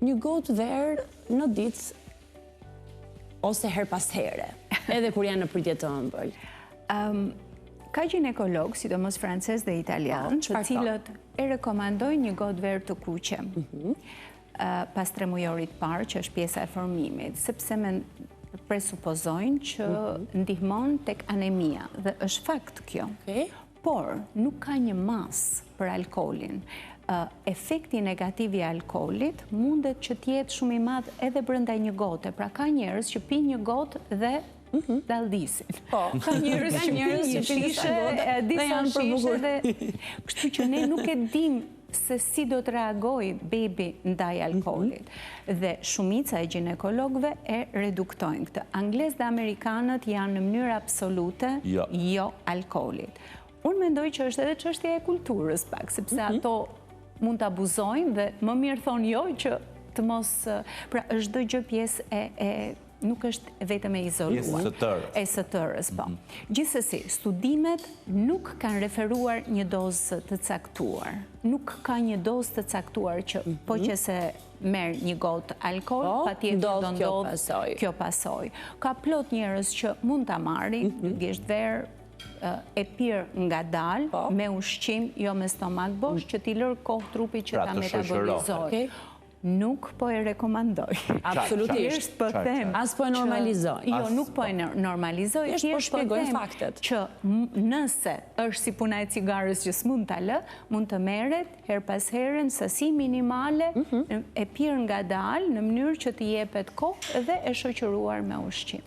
Një gotë verë në ditë ose herë pas here, edhe kur janë në pritje të ëmbël. Ka gjinekologë, sidomos francez dhe italian, po, të cilët e rekomandojnë një gotë verë të kuqe pas tremujorit parë, që është pjesa e formimit, sepse me presupozojnë që ndihmon tek anemia, dhe është fakt kjo. Por, nuk ka një masë për alkoolin. Efekti negativ i alkoolit mundet që të jetë shumë i madh edhe brenda një gote. Pra ka njerëz që pinë një gotë dhe daldisin. Ka njerëz që pinë një shishe, disa shishe dhe kështu që ne nuk e dim se si do të reagojë bebi ndaj alkoolit. Dhe shumica e gjinekologëve e reduktojnë këtë. Anglezët dhe amerikanët janë në mënyrë absolute jo, jo alkoolit. Unë mendoj që është edhe çështja e kulturës pak, sepse ato mund të abuzojnë dhe më mirë thonë jo që të mos. Pra, është çdo gjë pjesë e nuk është vetëm e izoluar. Pjesë së tërës. E së tërës, po. Gjithsesi, studimet nuk kanë referuar një dozë të caktuar. Nuk ka një dozë të caktuar që po që se merr një gotë alkool, patjetër do ndodhë kjo pasojë. Ka plot njerëz që mund ta marrin, një gisht verë, e pirë ngadalë, me ushqim, jo me stomak bosh, që t'i lërë kohë trupit që Pra, ta të shoqërohet. metabolizojë. Nuk po e rekomandoj. Absolutisht. Thjesht po them. As po e normalizoj. Jo, nuk po e normalizoj. Thjesht po Thjesht po shpjegojnë them faktet. që nëse është si puna e cigarës që s'mund ta lë, mund të merret herë pas here në sasi minimale, e pirë ngadalë në mënyrë që të jepet kohë dhe e shoqëruar me ushqim.